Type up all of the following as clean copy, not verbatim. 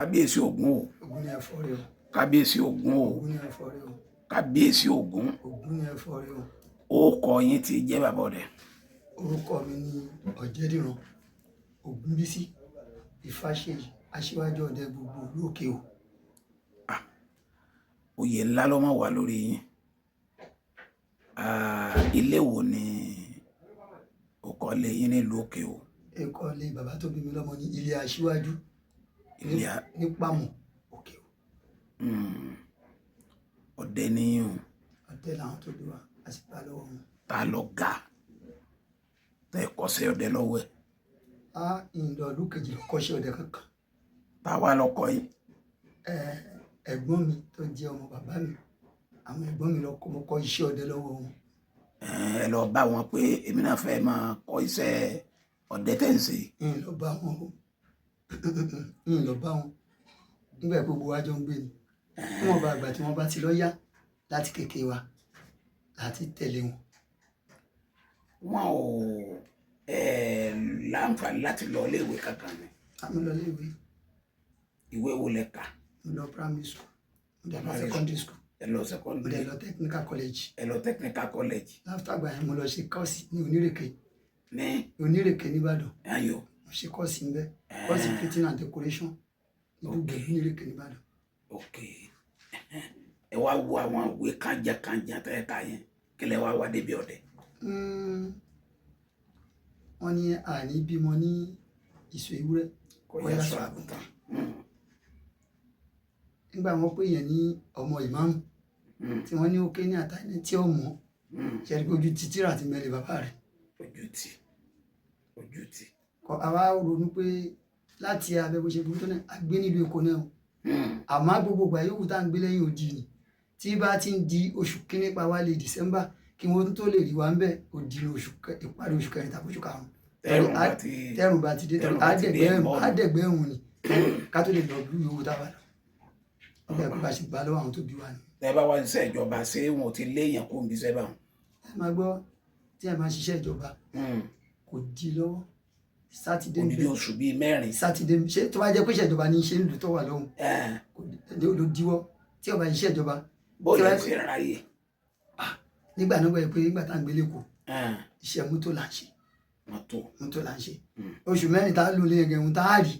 Kábíyèsí Ògún o. Ògún ni ẹ̀fọ́ rẹ o. Kábíyèsí Ògún o. Ògún ni ẹ̀fọ́ rẹ o. Kábíyèsí Ògún. Ògún ni ẹ̀fọ́ rẹ o. Orúkọ yín ti jẹ́, bàbá ọdẹ? Orúkọ mi ni Ọ̀jẹ̀dìran Ògúnbísí Ìfàṣeyìí, aṣíwájú ọdẹ gbogbo ìlú Òkè O. Oyè ńlá ló máa wà lórí yín. Ilé wo ni ọkọ lé yín nílùú Òkè O? Ẹ̀kọ́ ilé bàbá tó bí mi lọ́mọ ní ilé aṣíwájú Ilé ní Pàmò, Òkè O. Ọdẹ níyìn o? Ọdẹ làwọn tó bí wa, a sì bá lọ́wọ́ wọn. Ta lọ ga tẹ kọsẹ̀ ọdẹ lọ́wọ́ ẹ̀? A ìlọ ọdún kejì lọ kọ́ṣẹ́ ọdẹ kankan. Ta wá lọkọ yín? Ẹ̀gbọ́n mi tó jẹ́ ọmọ bàbá mi, àwọn ẹ̀gbọ́n mi lọ kọ́, mo kọ́ iṣẹ́ ọdẹ lọ́wọ́ wọn. Ẹ lọ bá wọn pé èmi náà fẹ́ máa kọ́ iṣẹ́ ọdẹ tẹ̀ ń ṣe? Ń lọ bá wọn o, ń lọ bá wọn. Nígbà gbogbo wa jọ ń gbé ni, níwọ̀n bá àgbà tí wọ́n bá ti lọ yá láti kékeré wa láti tẹ̀lé wọn. Wọn ò láǹfààní láti lọ iléèwé kankan ni? Àmì lọ léèwé. Ìwé wo lẹ kà? Mo lọ primary school, mo dẹ̀ lọ Primary secondary school. Ẹ lọ Mo secondary. dẹ̀ lọ technical college. Ẹ lọ technical college. After gbà yẹn, mo lọ ṣe course ní Onírèké. Ní? Onírèké nìbàdàn. Ayò. Mo ṣe course níbẹ̀, course painting and decoration ní gbogbo Onírèké nìbàdàn. Ok, ẹ wá wo àwọn ìwé kànjàkànjà tẹ ẹ kà yẹn, kí lẹ wá wá débi ọdẹ? Wọ́n ní àní bímọ ní ìsọ̀ ewúrẹ́ kò kó yá yá sọ sọ àgùntàn. Nígbà wọ́n pè yẹn ní ọmọ ìmáàmù tí wọ́n ní ó ké ní àtàní tí ó mọ̀ ṣe é, ojú títírà àti mẹ́lẹ̀ bàbá rẹ̀. Ojú tì, ojú tì. Kọ àwa ronú pé láti abẹ́ bó ṣe burú tó náà, a gbé nílùú Èkó náà o. Àmọ́ gbogbo ìgbà yòówù tá à ń gbé lẹ́yìn odi ni, tí bá ti ń di oṣù kínní pa wálé December, kí wọ́n tó lè rí wa ń bẹ̀, ó di ní oṣù ìparí oṣù kẹrin tàbí oṣù karùn-ún. Tẹrùn bá ti tẹrùn bá ti dé. Tẹrùn bá ti dé, àdẹ̀gbẹ́rùn ń bọ̀ nù. Àdẹ̀gbẹ́rùn ni ká tó lè lọ bí yòówù tá a bá lọ. Ọbẹ̀ kó bá ṣe gbà lọ́wọ́ àwọn tó bí wa ni. Tẹ bá wá ṣiṣẹ́ ìjọba, ṣé wọn ò ti léèyàn kó ń bí iṣẹ́ báwọn? Ẹ máa gbọ́, tí ẹ máa ṣiṣẹ́ ìjọba, kò di lọ́wọ́ sátidé ń Odidi bẹ. oṣù bíi 4. Sátidé, ṣé tó bá jẹ́ pé iṣẹ́ ìjọba ní í ṣe ń lù tó wà lọ́hùn, kò ló díwọ́ tí ó bá ṣiṣẹ́ ìjọba. Bóòlù Tí ẹ wọ́n- ṣe ráyè? Nígbà náà gbọ́ pé nígbà tá à ń gbélé kù, iṣẹ́ mọ́tò là ń ṣe. Mọ́tò. Mọ́tò là ń ṣe. Oṣù 4 tá a lò lé ẹgbẹ̀rún tá a rí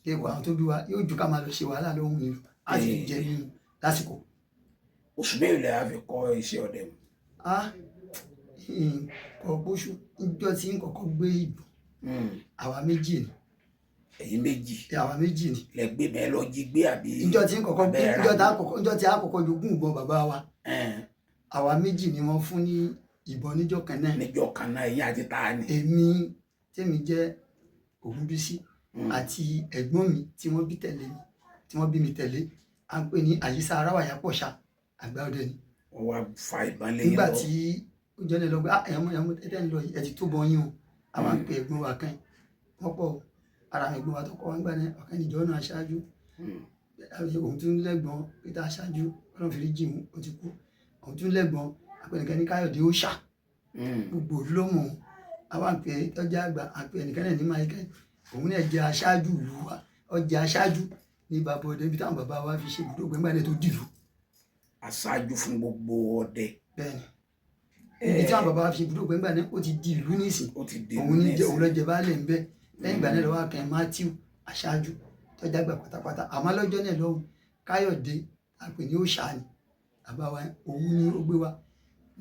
lẹ́kọ̀ọ́ àwọn tó bí wa yóò ju ká máa lọ ṣe wàhálà lóhùn nílò, á sì jẹ nínú lásìkò. Oṣù mélòó lẹ á fi kọ́ iṣẹ́ ọdẹ mu? A nǹkan oṣù níjọ́ tí n kọ́kọ́ gbé ìbọn, àwa méjì ni. Ẹ̀yin méjì? Àwa méjì ni. Lẹ gbé bẹ́ẹ̀ lọ jí gbé àbí? Níjọ́ tí n kọ́kọ́ gbé abẹ́ ra? Níjọ́ tá a kọ́kọ́, níjọ́ tí a kọ́kọ́ jogún ìbọn bàbá wa, àwa méjì ni wọ́n fún ní ìbọn níjọ́ kan náà. Níjọ́ kan náà, ẹ̀yin àti ta ni? Èmi tèmi jẹ́ Ògúnbísí àti ẹ̀gbọ́n mi tí wọ́n bí tẹ̀lé mi, tí wọ́n bí mi tẹ̀lé, à ń pè ní Àyíṣà Aráwàyà Pọ̀ṣà, àgbà ọdẹ ni. Wọ́n wá fa ìbọn lé yín Nígbà lọ? tí ó jẹ́ ní lọ pé, "Ah, ẹ̀yàn ẹ̀yàn tẹ́tẹ́ ń lọ yìí, ẹ ti tó bọ yín o." Àwọn àpè ẹ̀gbọ́n wa kan, wọ́n pọ̀ o. Ara àwọn ẹ̀gbọ́n wa tó kọ́ wa ń gbà ní ọ̀kan ìjọ náà aṣáájú. Òun tún lẹ́gbọ́n Peter aṣáájú, Ọlọ́run fi rí jì mú, ó ti kú. Òun tún lẹ́gbọ́n àpẹnìkan ní Káyọ̀dé ó ṣà. Gbogbo òlú ló mọ̀ ọ́n. Àwọn àpè tọ́jà àgbà, àpè ẹnìkan náà ní Michael, òun náà jẹ́ aṣáájú ìlú wa, ó jẹ́ aṣáájú ní bàbá ọdẹ ibi táwọn bàbá wa fi ṣe ibùdó gbẹ̀ngbà náà tó dìlú. Aṣáájú fún gbogbo ọdẹ. Bẹ́ẹ̀ni, ibi tí àwọn bàbá wa fi ṣe ibùdó gbẹ̀ngbà náà, ó ti di ìlú nísìn. Ó ti di Òun ní jẹ́ òun nísìn. ló jẹ baálé ń bẹ. Lẹ́yìn ìgbà náà lọ́wọ́ akẹ́ Matthew aṣáájú tọ́jà àgbà pátápátá. Àmọ́ lọ́jọ́ náà lọ́hùn, Káyọ̀dé àpè ní òòṣà ni bàbá wa, òun ni ó gbé wa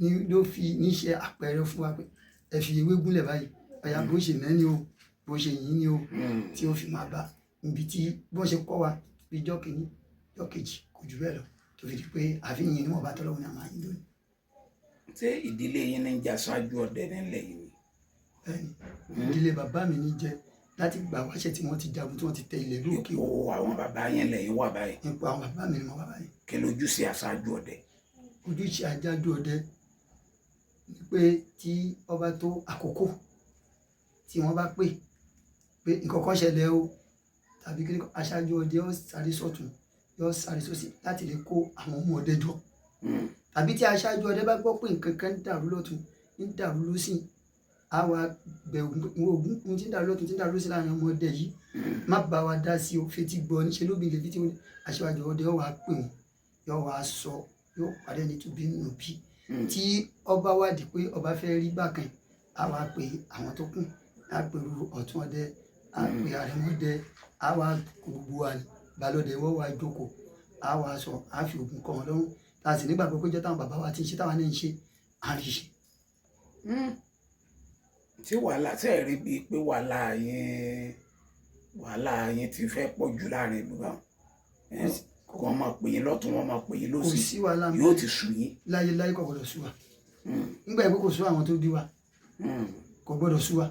ní ló fi níṣẹ́ àpẹẹrẹ fún wa pé ẹ fi ewé gúnlẹ̀ báyìí, ọ̀yà bó ṣe nẹ́ ni o, bó ṣe yìn ni o, tí ó fi máa bá ibi tí bó ṣe kọ́ wa bí ijọ́ kìíní, ijọ́ kejì, kò jù bẹ́ẹ̀ lọ, tó fi di pé àfi yìn níwọ̀n bá tọ́lọ́wọ́n ní àmà yín lónìí. Ṣé ìdílé yín ní ń jẹ́ aṣáájú ọdẹ nílẹ̀ yìí ni? Bẹ́ẹ̀ni, ìdílé bàbá mi ní jẹ́ láti gbà wáṣẹ tí wọ́n ti jagun, tí wọ́n ti tẹ ilẹ̀ lókè. Ipò àwọn bàbá yín lẹ́yìn wà báyìí? Ipò àwọn bàbá mi ni mo wà báyìí. Kí lójúṣe aṣáájú ọdẹ? Ojúṣe aṣáájú ọdẹ ni pé tí ọba tó àkókò tí wọ́n bá pè pé nǹkan kan ṣẹlẹ̀ o tàbí kí aṣáájú ọdẹ yóò sáré sọ́tún, yóò sáré sósì láti lè kó àwọn ọmọ ọdẹ jọ. Tàbí tí aṣáájú ọdẹ bá gbọ́ pé nǹkan kan ń dàrú lọ́tún, ń dàrú lósì. A wá bẹ Ògún, ohun tí ń dàrú lọ́tún tí ń dàrú sí láàrin ọmọdé yìí, má bá wa dá sí o, fetí gbọ́ níṣẹ́ lóbi lè fetí. Aṣíwájú ọdẹ yóò wá pè wọ́n, yóò wá sọ, yóò parí ẹni tó bí nù bí. Tí ọba wádìí pé ọba fẹ́ rí bákan, a wá pè àwọn tó kù, a pèrú ọ̀tún ọdẹ, a pè àrẹ̀mọdẹ, a wá kó gbogbo wa ní balọ̀dẹ, wọ́n wá jókòó, a wá sọ, a fi ògùn kọ́ wọn lọ́rùn. Tá a sì nígbàgbọ́ pé jọ́ táwọn bàbá wa ti ń ṣe, táwa náà ń ṣe, à ń rí ṣe. Tí wàhálà tẹ́ ẹ̀ rí bíi pé wàhálà yín ti fẹ́ pọ̀ jù láàrin ìlú báwọn, wọ́n máa pè yín lọ́tún, wọ́n máa pè yín Kò lósì, sí wàhálà yóò ti sú yín? Láyé láyé, kò gbọdọ̀ sú wa. Nígbà yẹn pé kò sú àwọn tó bí wa, kò gbọdọ̀ sú wa.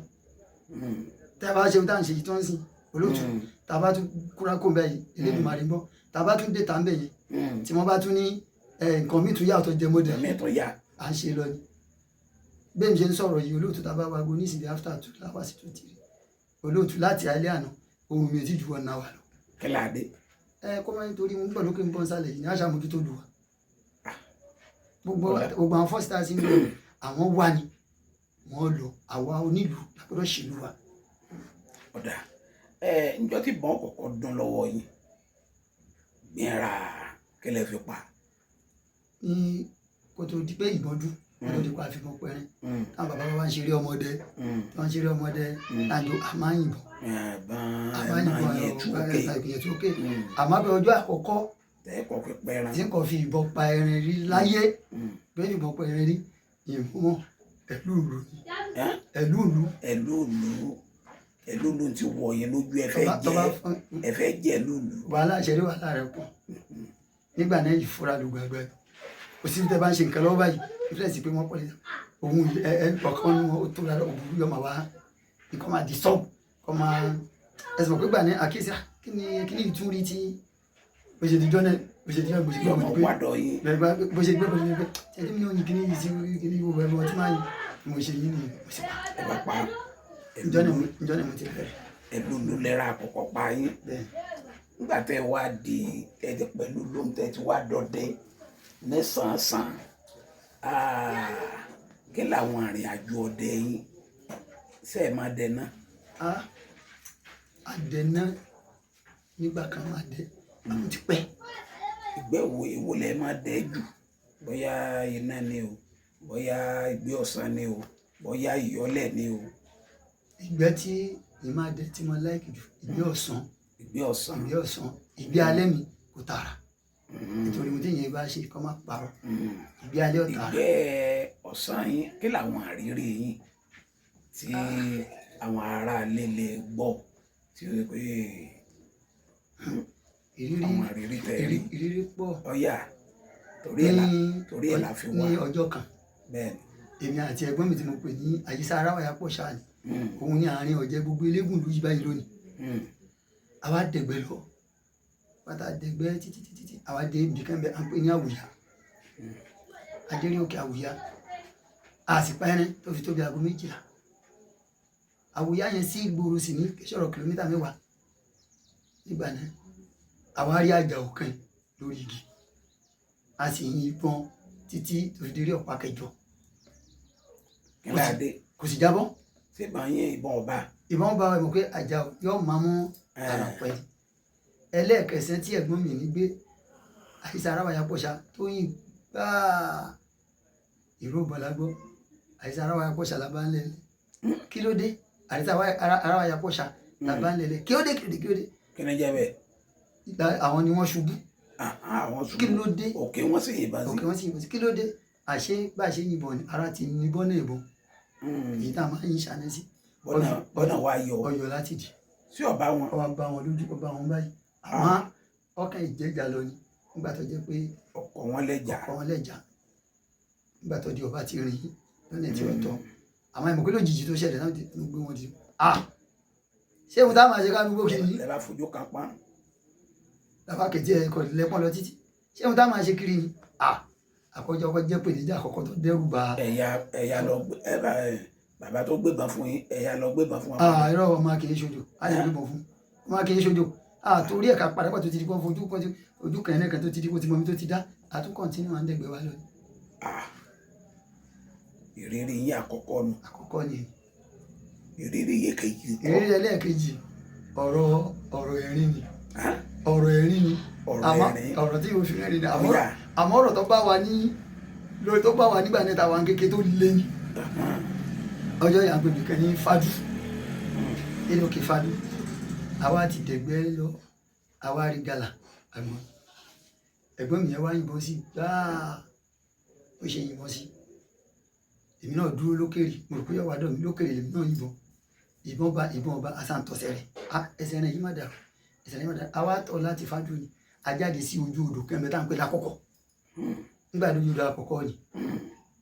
Tá a bá ṣe ohun tá à ń ṣe yìí tó ń sìn olóòtú, tá a bá tún kúra kó ń bẹ yìí, Elédùmarè ń bọ̀. Tá a bá tún dé tá ń bẹ yẹn, tí wọ́n bá tún ní nǹkan míì tún yàtọ̀ jẹmọ́dẹ, Ẹ̀mí tó yá. À ń ṣe lọ ni. Bẹ́ẹ̀ mi ṣe ń sọ̀rọ̀ yìí, olóòtú, tá a bá wago ní ìsìnkú after 2 láwá sí 2 3, olóòtú, láti alẹ́ àná, ohun mi ò tí ju 1 hour lọ. Kí la dé? Ẹ kó máa ń torí wọn gbọ́dọ̀ kí n bọ́ nsàlẹ̀ yìí ní àṣà mójútó lù wá. Gbogbo Ọ̀dà. gbogbo àwọn first stars ń lọ, àwọn wà ní wọ́n lọ, àwa onílùú lágbọ́dọ̀ ṣèlú wa. Ọ̀dà ẹ, njọ́ tí bọ́n kọ̀kọ́ dún lọ́wọ́ yín gbìnrà, kí lẹ fi pa? Ní kó tó di pé ìbọn dún, kó tó di pé àfihàn pẹrin, táwọn bàbá wa ń ṣeré ọmọdé, tí wọ́n ń ṣeré ọmọdé lájò, a máa ń yìnbọn. Ẹ̀bọn A ẹ̀ máa ń máa yìnbọn. yẹ tú òkè. Ìyẹn tó ké. Àmọ́ bí ọjọ́ àkọ́kọ́ Tẹ́ kọ́ fi pẹ́ran. tí n kò fi ìbọn pa ẹran rí láyé, bẹ́ẹ̀ fi ìbọn pa ẹran rí, ìbọn ẹ̀lú ìlú ni. Ẹ́? Ẹ̀lú ìlú. Ẹ̀lúùlú, ẹ̀lúùlú ti wọ̀ yín lójú, ẹ fẹ́ tọ́ba jẹ fún ẹ fẹ́ jẹ ẹ̀lúùlú. Wàhálà ṣẹlẹ̀, wàhálà rẹ̀ pọ̀ nígbà náà. Ìfura ló gbàgbà. Kò sí tẹ́ bá ń ṣe nǹkan lọ́wọ́ báyìí, ìfúrẹ́sì pé wọ́n pọ̀ lẹ́yìn òun ẹ ẹ ọ̀kan nu ó tó lára òbúrú, yọ máa wá nǹkan máa disturb, kọ́ máa ẹsẹ̀ mọ̀ pé gbà ní àkíyèsí, "Ah, kí ni ìtúrí tí bó ṣe dijọ́ náà, bó ṣe dijọ́, bó ṣe Yọ gbé mọ̀ bó ṣe gbé wádọ̀ yín. Bẹ́ẹ̀ bó ṣe gbé, bó ṣe gbé tí ẹni mi náà ní kíní yìí sí kíní yìí wọ ẹbọ tí máa yìí mo ṣe yìí ni mo ṣe pa." Ẹ bá pa. Ǹjọ́ náà mo ti bẹ̀rẹ̀. Ẹ̀lúùlú lẹ́ra àkọ́kọ́ pa yín. Bẹ́ẹ̀. Nígbà tẹ́ wá di tẹ́ pẹ̀lú lóhun, tẹ́ ti wá dọdẹ nísànsàn, kí làwọn àrìn àjò ọdẹ yín ṣe é máa dẹ náà? A àdẹ̀nà nígbà kan máa dẹ, àwọn ti pẹ́. Ìgbẹ́ wo, èwo lẹ máa dẹ jù? Bóyá iná ni o, bóyá ìgbẹ́ ọ̀sán ni o, bóyá ìyọ́lẹ̀ ni o. Ìgbẹ́ tí èmi máa dẹ tí mo like jù, ìgbẹ́ ọ̀sán. Ìgbẹ́ ọ̀sán. Ìgbẹ́ ọ̀sán. Ìgbẹ́ alẹ́ mi kò tààrà, nítorí mo tí ìyẹn bá ṣe kọ́ máa parọ́. Ìgbẹ́ alẹ́ ò tààrà. Ìgbẹ́ ọ̀sán yín, kí làwọn àrírí yín tí àwọn aráalé lè gbọ́ tí ó pé Ìrírí àwọn àrírí tẹ́ rí? Ìrírí pọ̀. Ọ̀yà, torí ẹ̀ la fi wá. Ní ọjọ́ kan, Bẹ́ẹ̀ èmi àti ẹ̀gbọ́n mi tí mo pè ní àyíṣà aráwáyà pọ̀ ṣáà ni. ni. Òun ní àárín ọ̀jẹ̀ gbogbo eléégún ìlú yìí báyìí lónìí. Àwa dẹ̀gbẹ́ lọ pátá, dẹ̀gbẹ́ títí títí tí àwa dé ibì kan bẹ, à ń pè ní Àwùyá, adérí òkè Àwùyá. A sì pa ẹrin tó fi tóbi aago 12. Àwùyá yẹn sí ìgboro sì ní sọ̀rọ̀ kìlómítà 10 nígbà náà. Àwa rí àjà òkan lórí igi, a sì yìnbọn títí tó fi dérí ọ̀pá kẹjọ. Kí la dé? Kò sì jábọ́. Ṣé ìbọn yín, ìbọn ọba? Ìbọn bá wa mọ̀ pé àjà yóò máa mú ara pẹ́. Ẹlẹ́ẹ̀kẹsẹ̀ tí ẹ̀gbọ́n mi ní gbé àìsàn aráwáyà pọ̀ṣà tó yìn gbáà, ìró bọ̀lá gbọ́, àìsàn aráwáyà pọ̀ṣà làbá ń lẹ̀lẹ̀. Kí ló dé? Àìsàn aráwáyà pọ̀ṣà làbá ń lẹ̀lẹ̀. Kí ló dé? Kí ló dé? Kí ló dé? Kí ni jẹ́ bẹ́ẹ̀? Àwọn ni wọ́n ṣubú. Àwọn ṣubú. Kí ló dé? Òkè wọ́n sì yìnbọn sí. Òkè wọ́n sì yìnbọn sí. Kí ló dé? Àṣé bá a ṣe yìnbọn ni ara ti ní bọ́nà ìbọn, èyí tá a máa ń ṣàná sí. Bọ́nà wa yọ. Ọyọ láti dì. Sí ọba wọn. Ọba bá wọn lójú, ọba wọn báyìí, àmọ́ ọkàn ìjẹjà lọ ni nígbà tó jẹ́ pé ọkọ̀ wọn lẹ́jà. Ọkọ̀ wọn lẹ́jà nígbà tó di ọba ti rìn lọ́nà tí ó tọ́. Àmọ́ ìmọ̀ pé lójijì tó ṣẹlẹ̀ náà ló gbé wọn di ah, ṣé ìwọ̀n táwọn máa ṣe ká gbogbo kiri ni? Ẹ bá fojú kan pọ́n. Bàbá kẹ̀tì ẹ̀ kọ̀ lẹ́pọ̀n lọ títí. Ṣé ìwọ̀n táwọn máa ṣe kiri ni? Ah, àkọ́jọ́ ọkọ̀ jẹ́ pèníjà àkọ́kọ́ tó dẹ́rù bà. Ẹ̀yà lọ ẹ bá bàbá tó gbébọn fún yín, ẹ̀yà lọ gbébọn fún wa. Ah, irọ́, ọmọ kì í ṣojo, á lè gbébọn fún ọmọ kì í ṣojo. Ah, torí ẹ̀ka padà pàtó ti di kó fojú kan ojú kan ẹ̀rẹ́ kan tó ti di kó ti mọ mi tó ti dá àtún kọ̀ǹtínú à ń dẹ̀gbẹ́ wa lọ. Ah, ìrírí yín àkọ́kọ́ nu. Àkọ́kọ́ ni. Ìrírí yẹn kejì kọ́. Ìrírí ẹlẹ́ẹ̀kejì, ọ̀rọ̀ ẹ̀rín ni. Hàn? Ọ̀rọ̀ ẹ̀rín ni. Ọ̀rọ̀ Àmọ́ ẹ̀rín. ọ̀rọ̀ tí yóò fi rẹ́rìn ni, àmọ́ Ó yá. àmọ́ ọ̀rọ̀ tó bá wa ní lórí tó bá wa nígbà náà táwa ń kéke tó lé ní ọjọ́ yà ń pè nìkan ní fadu nínú òkè fadu. Àwa ti dẹ̀gbẹ́ lọ, àwa rí gàlà àgbọn ẹ̀gbọ́n mi yẹn wá yìnbọn sí gbáà. Ó ṣe yìnbọn sí, èmi náà dúró lókèrè, mo rò pé yọ̀wá dọ̀ mí lókèrè, lèmi náà yìnbọn, ìbọn bá ìbọn bá asáǹtọ̀sẹ̀ rẹ̀. Ah, ẹsẹ̀ rẹ̀ yìí má dà, ẹsẹ̀ rẹ̀ yìí má dà. Àwa tọ̀ láti fájú ni a jáde sí ojú odò kẹ́mbẹ́ tá à ń pè lákọ̀kọ̀. Nígbà tó ojú odò àkọ́kọ́ ni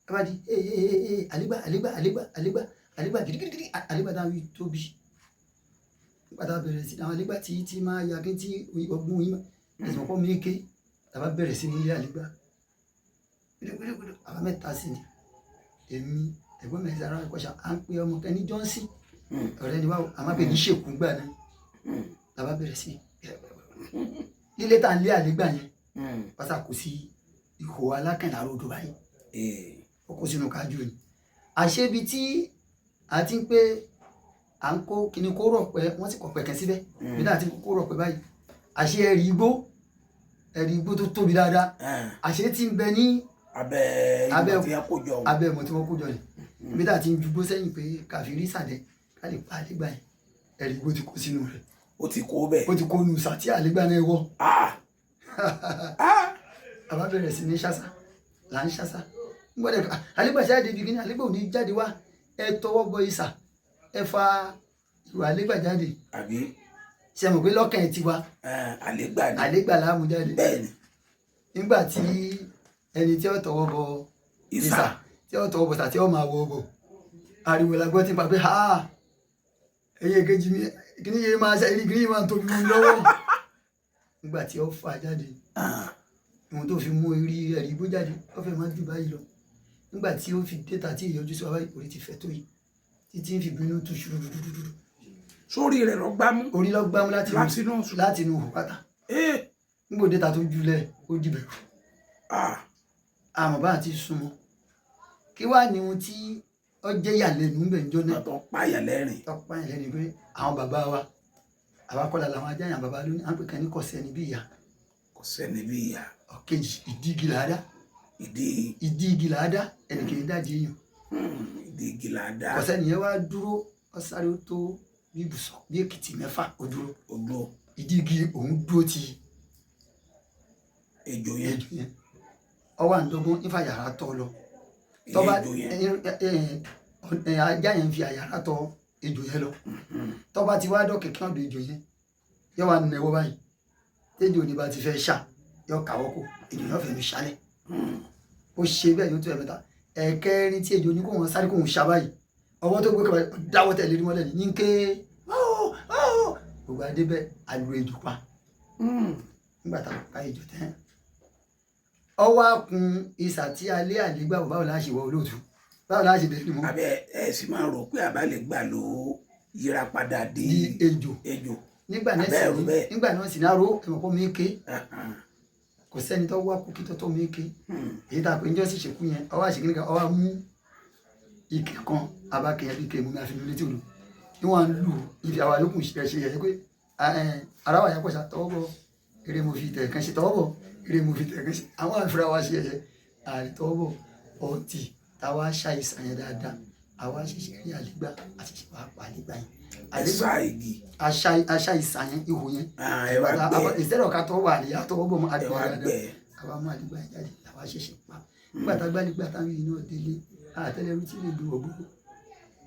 a bá di ee ee ee, àlégbà àlégbà àlégbà àlégbà àlégbà gidigidigidi, àlégbà tá à ń wí tóbi. Nígbà tá a bẹ̀rẹ̀ sí àwọn àlégbà tí máa ya kí tí ọgbọ́n yín ẹ̀sìn ọkọ mi ké, tàbá bẹ̀rẹ̀ sí ní ilé àlégbà gidigidigidi. Àwa mẹ́ta sí ni, èmi, ẹ̀gbọ́n mi ẹ̀sìn ara ẹ̀kọ́ṣà, à ń pe ọmọ kan ní Johnson, ọ̀rẹ́ ni wá o, a máa pè ní ṣèkú gbà náà. Làbá bẹ̀rẹ̀ sí lílé tá à ń lé àlégbà yẹn, pásá kò sí ihò alákànlá rodò báyìí. Ó kó sínú kájú ni àṣebi tí a ti ń pé à ń kó kíni kó rọ̀ pẹ́, wọ́n sì kọ̀ pẹ̀kẹ́ síbẹ̀ bí náà ti ń kó rọ̀ pẹ́ báyìí. Àṣé ẹ̀rì igbó tó tóbi dáadáa, àṣé tí ń bẹ ní abẹ́ ìmọ̀ tí a kó jọ. Abẹ́ ìmọ̀ tí wọ́n kó jọ ni bí tá a ti ń jugbó sẹ́yìn pé káfírí sàdẹ̀ ká lè pa àlégbà yẹn, ẹ̀rì igbó ti kó sínú rẹ̀. Ó ti kó bẹ́ẹ̀. Ó ti kó nu sàtí àlégbà náà wọ̀. Ah! Ah! Àbá bẹ̀rẹ̀ sí ní ṣáṣá là ń ṣáṣá ń gbọ́dọ̀ àlégbà jáde ibi kíní, àlégbà ò ní jáde wá. Ẹ tọwọ́ bọ ìsà, ẹ fa ìwà àlégbà jáde. Àbí? Ṣe mọ̀ pé lọ́kàn ẹ̀ ti wa Àlégbà ni. Àlégbà là á mú jáde. Bẹ́ẹ̀ ni. Nígbà tí ẹni tí ó tọwọ́ bọ ìsà, tí ó tọwọ́ bọ ìsà tí ó máa wọ bọ̀, ariwo la gbọ́ tí ń pa pé ha, ẹyẹ kejì mi kíní yẹn máa ṣe kíní yẹn máa tóbi mọ́ mi lọ́wọ́. Nígbà tí ó fà jáde, ohun tó fi mú eré ẹ̀rí igbó jáde, ó fẹ́ máa jù báyìí lọ. Nígbà tí ó fi déta tí ìyọjú sí wa báyìí, orí ti fẹ́ tó yìí títí ń fi bínú tu ṣùrùdùdùdù. Sórí rẹ̀ lọ gbámú. Orí lọ gbámú láti inú láti inú òhù pátá. Nígbà déta tó júlẹ̀, ó dìbẹ̀rù. Àmọ́ bá àti súnmọ́ kí wàá ní ohun tí ó jẹ́ ìyàlẹ́nu ń bẹ̀ ń jóná. Tó pààyàn lẹ́rìn. Tó pààyàn lẹ́rìn pé àwọn bàbá wa, àwa kọ́la làwọn ajáyàn bàbá lónìí, à ń pè kan ní kọ̀sẹ́ ní bí ìyá. Kọ̀sẹ́ ní bí ìyá. Ọ̀kejì, ìdí igi làádá. Ìdí ìdí igi làádá, ẹnì kejì dájì èèyàn. Ìdí igi làádá. Kọ̀sẹ́ nìyẹn wá dúró, ó sáré ó tó bí ibùsọ̀ bí èkìtì mẹ́fà, ó dúró. Ó dúró. Ìdí igi òun dúró ti ejò yẹn. Ejò yẹn ọwọ́ àǹdọ́gbọ́n nífà yàrá tọ́ lọ. Tọ́ba ejò yẹn. Ajá yẹn fi àyàrá tọ́ ejò yẹn lọ. Tọ́ba ti wá dọ́ kẹ̀kẹ́ ọ̀dọ̀ ejò yẹn, yọ wà nẹ̀wọ́ báyìí, tẹ́jọ́ òní bá ti fẹ́ ṣà, yọ kàwọ́ kó ejò yẹn fẹ́ẹ́ ṣálẹ̀. Ó ṣe bẹ́ẹ̀ yóò tó ẹ̀mẹ́ta, ẹ̀kẹrin tí ejò ní kó wọn sáré kó wọn ṣá báyìí, ọwọ́ tó gbé kọ́ dáwọ́ tẹ̀lé ní mọ́lẹ̀ ní ké gbogbo adé bẹ́ẹ̀ alu ejò pa. Nígbà tá a pa ejò tẹ́, ọwọ́ akun ìsà tí alẹ́ àlégbà, báwo la ṣe wọ olóòtú, báwo la ṣe dẹ̀ mọ́. Abẹ ẹ sì máa rò pé àbálẹ̀ gbà ló yíra padà di ejò. Ejò. Nígbà náà sì ní, nígbà náà sì ní aró ẹ̀mọ̀ pọ̀ mí ké, kò sẹ́ni tó wá kú kí tó tó mí ké. Èyí tá a pè ń jọ́ sì ṣèkú yẹn, ọwọ́ àṣekínní kan, ọwọ́ mú ike kan abákẹ́yẹ bí ike mú mi àfihàn létí odò ní wọ́n á lù ibi àwa yòókù ṣe yẹ pé ara wà yà pọ̀ ṣá tọwọ́ bọ̀ eré mo fi tẹ̀ kan ṣe, tọwọ́ bọ̀ eré mo fi tẹ̀ kan ṣe, àwọn àfúrà wa ṣe ẹ̀yẹ àìtọwọ́ bọ̀ ọtí táwa ṣàìsàn yẹn dáadáa, àwa ṣẹ̀ṣẹ̀ rí àlégbà àṣẹ̀ṣẹ̀ wàá pa àlégbà yẹn. Àṣà igi. Àṣà ìsàn yẹn, ihò yẹn. Ìṣẹ́rọ̀ ká tọwọ́ bọ̀ àlè àtọwọ́ bọ̀ mọ́ àdìgbà dáadáa, àwa mú àlégbà yẹn jáde, àwa ṣẹ̀ṣẹ̀ pa. Nígbà tá a gbálégbà táwọn yìí náà délé, àtẹlẹrú tí lè du ọ̀gbọ́n.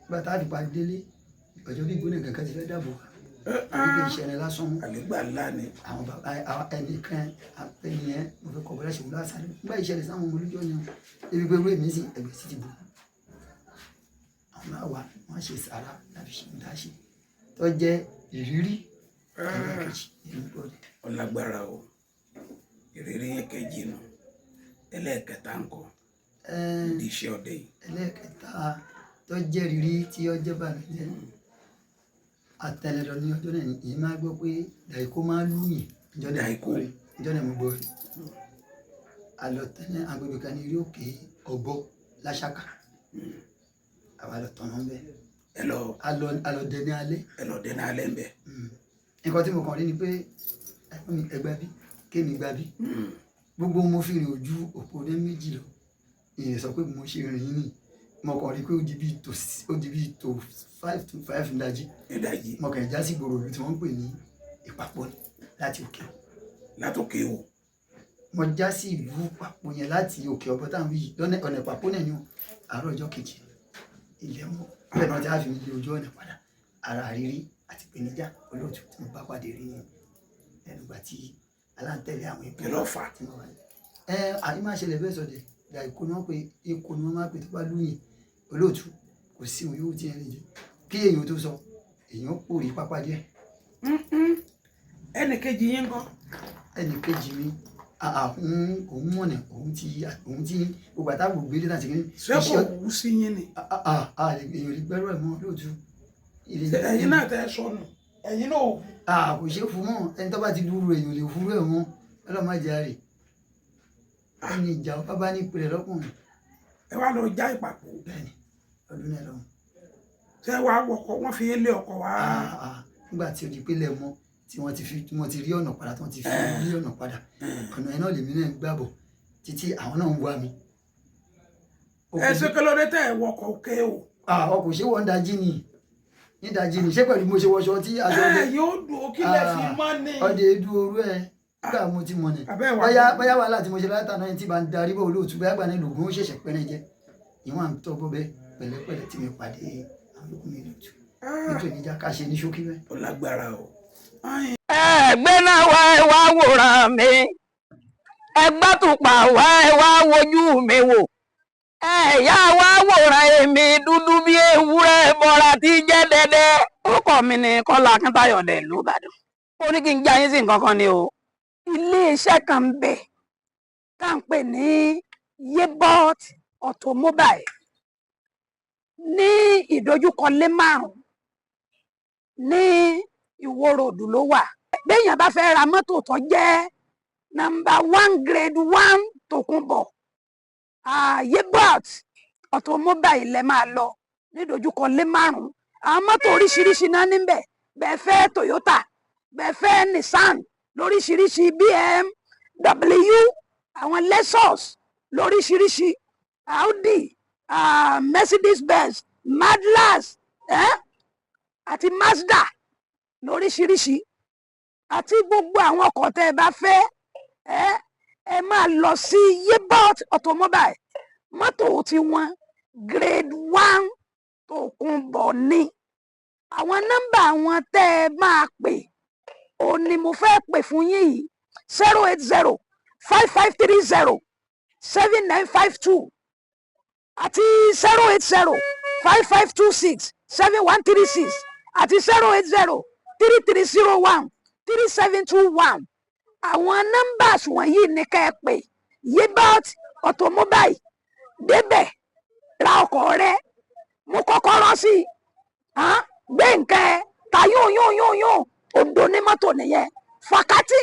Nígbà tá a fi pa délé, ọjọ́ bí gbóná kankan ti fẹ́ dàbò àbí kì í ṣẹlẹ̀ lásán mú. Àlégbà ńlá ni. Àwọn bàbá ẹnìkan ẹnìyẹn mo fẹ́ kọ̀ bọ́lá ṣòwò lásán nígbà ìṣẹ̀lẹ̀ sáwọn ọmọ olójó yẹn, ebi pé wíwèé mi sì ẹgbẹ́ sí ti bò. Àwọn náà wà wọ́n ṣe sàrà láti ṣe ń dáṣe tó jẹ́ ìrírí ẹlẹ́ẹ̀kejì nínú gbọ́dọ̀. Ọlágbára o, ìrírí yẹn kejì nù, ẹlẹ́ẹ̀kẹta ńkọ́ ìdí iṣẹ́ ọdẹ yìí? Ẹlẹ́ẹ̀kẹta tó jẹ́ ìrírí tí ó jẹ́ bànújẹ́, àtẹlẹlọ ní ọjọ́ náà èyí máa gbọ́ pé dàíkó máa ń lùyìn ìjọ náà. Dàíkó. Ìjọ náà mo gbọ́ rí alọtẹlẹ agbègbè kan ní eré òkè ọgbọ láṣàkà, àwa lọ tọ̀nà ńbẹ. Ẹ lọ. A lọ dẹ ní alẹ́. Ẹ lọ dẹ ní alẹ́ ń bẹ̀. Nǹkan tí mo kàn rí ni pé ẹ̀gbọ́n mi ẹgbà bí kémi gbà bí gbogbo mo fi rìn ojú òpó ní méjì lọ, ìyẹn sọ pé mo ṣe rìn yín nì, mo kàn rí pé ó di bíi tó 4:55 ìdájí. Ìdájí. Mo kàn já sí gbòòrò ìlú tí wọ́n ń pè ní Ìpapọ̀ láti òkè o. Látòkè o. Mo já sí ìlú Ìpapọ̀ yẹn láti òkè ọ̀bọ táwọn yìí lọ́nà ọ̀nà Ìpapọ̀ náà ní o. Àárọ̀ ọjọ́ kejì ilẹ̀ mọ́ bẹ́ẹ̀ náà tí a fi mi lé ojú ọ̀nà padà, ara rírí àti ìpèníjà olóòtú tí mo bá pàdé rí ní ẹnu ìgbà tí aláǹtẹ̀lé àwọn ẹbí. Kí ló fà á? Tí mo wà ní. Ẹ àyè máa ṣẹlẹ̀ bẹ́ẹ̀ sọ̀dẹ̀ ìgbà ìkó ni wọ́n pe ikú ni wọ́n máa pè tó bá lóyìn olóòtú, kò sí òun yóò tí ẹ lè jẹ kí èèyàn tó sọ èèyàn pòrí pápá díẹ̀. Ẹnì kejì yín ńkọ́? Ẹnì kejì mi òun mọ̀nà, òun ti gbogbo àtàwọn ògbélé láti kí. Ṣé kò wú sí yín ni? Èèyàn lè gbẹ́rù ẹ̀ mọ́ olóòtú. Ẹ̀yin náà tẹ́ sọnù, ẹ̀yin náà ò. Kò ṣeé fún mọ́, ẹni tó bá ti dúró èèyàn lè fúrú ẹ̀ mọ́, ọlọ́mọ ajá rè ẹni ìjà ọba bá ní ìpìlẹ̀ lọ́kùnrin. Ẹ wá lọ já Ìpapọ̀. Bẹ́ẹ̀ni, ọdún náà lọ́hùn. Ṣé wàá wọkọ̀ wọ́n fi lé ọkọ̀ wá? Nígbà tí ó di pélé mọ́ tí wọ́n ti fi tí wọ́n ti rí ọ̀nà padà, tí wọ́n ti fi rí ọ̀nà padà, ọ̀nà ẹ̀ náà lèmi náà ń gbàbọ̀ títí àwọn náà ń wá mi. Ẹ ṣe kí ló dé tẹ́ ẹ wọkọ̀ òkè o? Ọkọ̀ ṣé wọ́n ń dají ni, ní dají ni, ṣé pẹ̀lú mo ṣe wọṣọ tí aṣọ ọdẹ. Ẹ yóò dùn ó kí lẹ fi mọ́ ni. Ọdẹ edu orú ẹ nígbà mo ti mọ̀ ni bóyá wàhálà tí mo ṣe látàná yẹn tí bá ń darí bọ̀ olóòtú bóyá gbà ní lògùn ó ṣẹ̀ṣẹ̀ pẹ́rẹ́ jẹ ìwọ̀n à ń tọ́ bọ́ bẹ́ẹ̀ pẹ̀lẹ́pẹ̀lẹ́ tí mi pàdé àwọn olókùn mi lòtú nítorí ìjà ká ṣe ní ṣókí bẹ́ẹ̀. Ó lágbára o. Ẹgbẹ́ náà wá ẹ wá wòran mi, ẹgbẹ́ tùpà wá ẹ wá wojú mi wò, ẹ̀yà wá wòran èmi dúdú bí ewúrẹ́ bọ́ra tí jẹ́ dẹ́dẹ́. Orúkọ mi ni Kọ́lá Akíntayọ̀ dẹ̀ ìlú Ìbàdàn. Ó ní kí n já yín sí nǹkan kan ni o. Iléeṣẹ́ kan ń bẹ tá à ń pè ní Yebot Automobile ní ìdojúkọ lé márùn-ún ní Ìwó Road ló wà. Béèyàn bá fẹ́ ra mọ́tò tó jẹ́ number one grade one tòkunbọ̀, Yebot Automobile lẹ máa lọ nídojúkọ lé márùn-ún. Àwọn mọ́tò oríṣiríṣi náà níbẹ̀, bẹ́ẹ̀ fẹ́ Toyota, bẹ́ẹ̀ fẹ́ Nissan lóríṣiríṣi, BMW, àwọn Lexus lóríṣiríṣi, Audi, Mercedes Benz, Mazda, àti Mazda lóríṣiríṣi, àti gbogbo àwọn ọkọ̀ tẹ́ ẹ bá fẹ́, ẹ máa lọ sí Yebot Automobile. Mọ́tò tí wọ́n grade one tòkunbọ̀ ni. Àwọn nọ́mbà wọn tẹ́ ẹ máa pè ó ní mo fẹ́ pè fún yín yìí: 08055307952 àti 08055267136 àti 08033013721. Àwọn numbers wọ̀nyí ní ká ẹ pè. Yebot Automobile, débẹ̀ ra ọkọ̀ rẹ, mú kọ́kọ́rọ́ sí i, gbé nǹkan ẹ ta yóò yóò yóò yóò òǹdó ní mọ́tò nìyẹn fàkátì.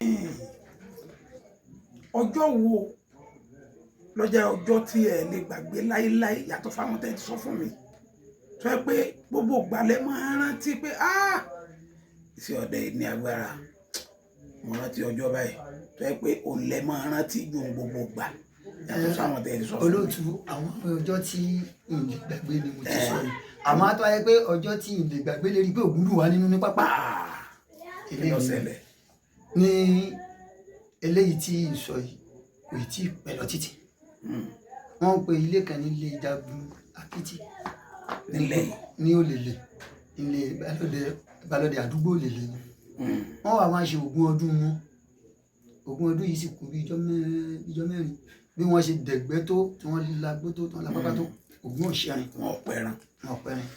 Ọjọ́ wo lọ́jọ́ ọjọ́ tí ẹ lè gbàgbé láéláé, yàtọ̀ fáwọn tẹ́ ẹ ti sọ fún mi, tó yẹ pé gbogbo ìgbàlẹ̀ máa ń rántí pé iṣẹ́ ọdẹ yìí ní agbára, mo rántí ọjọ́ báyìí, tó yẹ pé òun lẹ máa rántí ju gbogbo ìgbà, yàtọ̀ sáwọn tẹ́ ẹ ti sọ fún mi? Olóòtú, àwọn ọjọ́ tí n lè gbàgbé ni mo ti sọ yìí, àmọ́ àtọ́ ayé pé ọjọ́ tí n lè gbàgbé lè rí pé ògùn dùn wá nínú ní pápá. Kí ló ṣẹlẹ̀? Ní eléyìí tí n sọ yìí kò tí ì pẹ́ lọ títì. Wọ́n ń pe ilé kan nílé Jagun Akitì. Nílẹ̀ yìí? Ní Òlèlè, ilé Balódẹ, àdúgbò Òlèlè ni. Wọ́n wà máa ṣe ogún ọdún wọn. Ogún ọdún yìí sì kú bí ijọ́ mẹ́rin. Bí wọ́n ṣe dẹ̀gbẹ́ tó, tí wọ́n lagbó tó, tí wọ́n la pápá tó, ogún ọ̀ṣẹ́rin. Wọn ò pẹran. Wọn ò pẹran.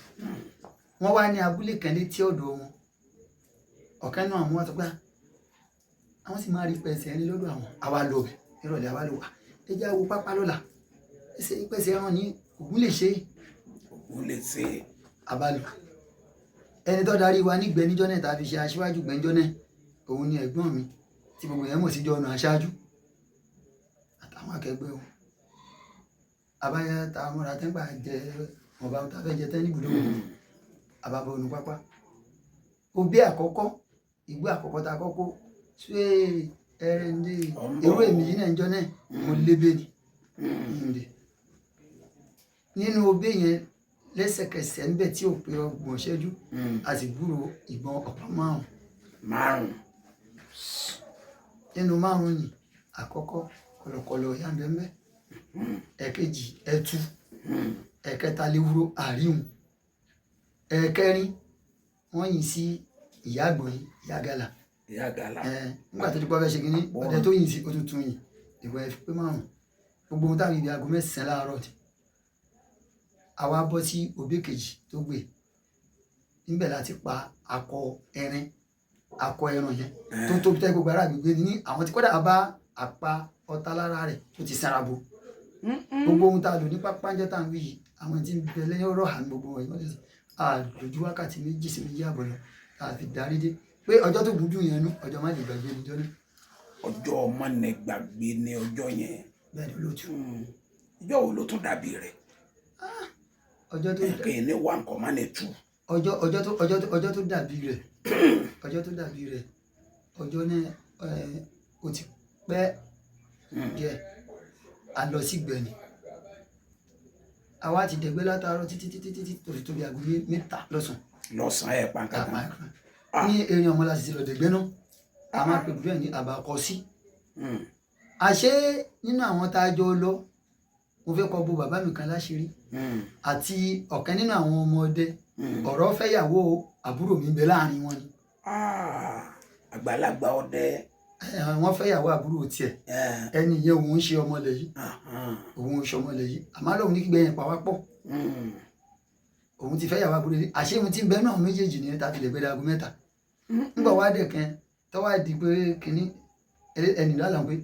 Wọ́n wá ní abúlé kan létí ọ̀dọ̀ wọn. Ọ̀kan náà àwọn wọn sọ pé àwọn sì máa rí pẹ̀sẹ̀ ẹni lọ́dọ̀ àwọn. Àwa lọ bẹ̀ nírọ̀lẹ́, àwa lọ wà. Ẹ jẹ́ wo pápá lọ́la. Ẹsẹ̀ pẹ̀sẹ̀ ẹran ní ògún lè ṣe. Ògún lè ṣe. Àbálò. Ẹni tó darí wa nígbẹ́ níjọ́ náà tàbí ṣe aṣíwájú gbẹ́njọ́ náà, òun ni ẹ̀gbọ́n mi tí gbogbo yẹn mọ̀ sí jọ́nà aṣáájú àtàwọn akẹgbẹ́ wọn. Àbáyá ta mọ́ra tẹ́gbà jẹ ọba tá fẹ́ jẹ tẹ́ níbùdó. Àbábọ̀ ònú pápá. Òbí àkọ́kọ́, ìgbó àkọ́kọ́ tá a kọ́kọ́ ṣé ẹrẹ ń dé èrò èmi yìí náà ń jọ náà mo lébè ni. Ǹdè. Nínú obé yẹn lẹ́sẹ̀kẹsẹ̀ ńbẹ̀ tí ò pé 30 ìṣẹ́jú, a sì gbúrò ìbọn ọ̀pá 5. 5. Nínú 5 yìí, àkọ́kọ́ kọ̀lọ̀kọ̀lọ̀ ìyá ń bẹ ńbẹ̀, ẹ̀kejì ẹtu, ẹ̀kẹta léwúrò àríhùn, ẹ̀kẹrin wọ́n yìn sí ìyá àgbọ̀yìn, ìyá gàlà. Ìyá gàlà. Nígbà tó ti pọ́ fẹ́ ṣe kínní, ọdẹ tó yìn sí ó tún tún yìn, ìwọ ẹ fi pé 5. Gbogbo ohun táwọn ibi aago 9 láàárọ̀ ti. Àwa bọ́ sí òbí kejì tó gbé. Níbẹ̀ láti pa akọ ẹrin, akọ ẹran yẹn tó tóbi tẹ́ gbogbo ará àgbègbè ní àwọn tí kódà bá àpá ọ̀tá lára rẹ̀ tó ti sanra bo. Gbogbo ohun tá a lò ní pápá ń jẹ́ tá à ń wí yìí, àwọn tí ń bẹ lẹ́yìn ọ̀rọ̀ àmì gbogbo wọn yìí, wọ́n ti sọ, a lò ju wákàtí 2 sí 2.5 lọ tá a fi darí dé. Pé ọjọ́ tó gùn jù yẹn nú, ọjọ́ má lè gbàgbé níjọ́ náà. Ọjọ́ má lè gbàgbé ní ọjọ́ yẹn. Bẹ́ẹ̀ ni olóòtú. Ìjọ́ wo ló tún dàbí rẹ̀? Ọjọ́ tó Ẹ̀kẹ́ ní wà nǹkan má lè tú. Ọjọ́, ọjọ́ tó, ọjọ́ tó, ọjọ́ tó dàbí rẹ̀. Ọjọ́ tó dàbí rẹ̀. Ọjọ́ náà, ó ti pẹ́ díẹ̀. A lọ sí Ìgbẹ̀ni. Àwa ti dẹ̀gbẹ́ látàárọ̀ títí, títí, títí tó fi tóbi aago 3 lọ́sàn-án. Lọ́sàn-án ẹ̀ pa nǹkan kan. Ní erin ọmọ láti ti lọ dẹ̀gbẹ́ náà. A máa pè bẹ́ẹ̀ ní àbàkọ sí. Àṣé nínú àwọn tá a jọ lọ, mo fẹ́ kọ́ bo bàbá mi kan láṣìírí. Àti ọ̀kan nínú àwọn ọmọdé. Ọ̀rọ̀ fẹ́yàwó àbúrò mi ń bẹ láàrin wọn ni. Àgbàlagbà ọdẹ. Wọ́n fẹ́yàwó àbúrò tiẹ̀. Ẹni yẹn òun ń ṣe ọmọlẹ̀ yìí. Òun ń ṣe ọmọlẹ̀ yìí. Àmọ́ lóun ní kígbe yẹn pa wá pọ̀. Òun ti fẹ́yàwó àbúrò yìí. Àṣé ohun tí ń bẹ náà méjèèjì ni tá a fi lè gbé aago 3. Ńgbà wá dẹ̀ kan, tó wá di pé kínní, ẹni lálàá pé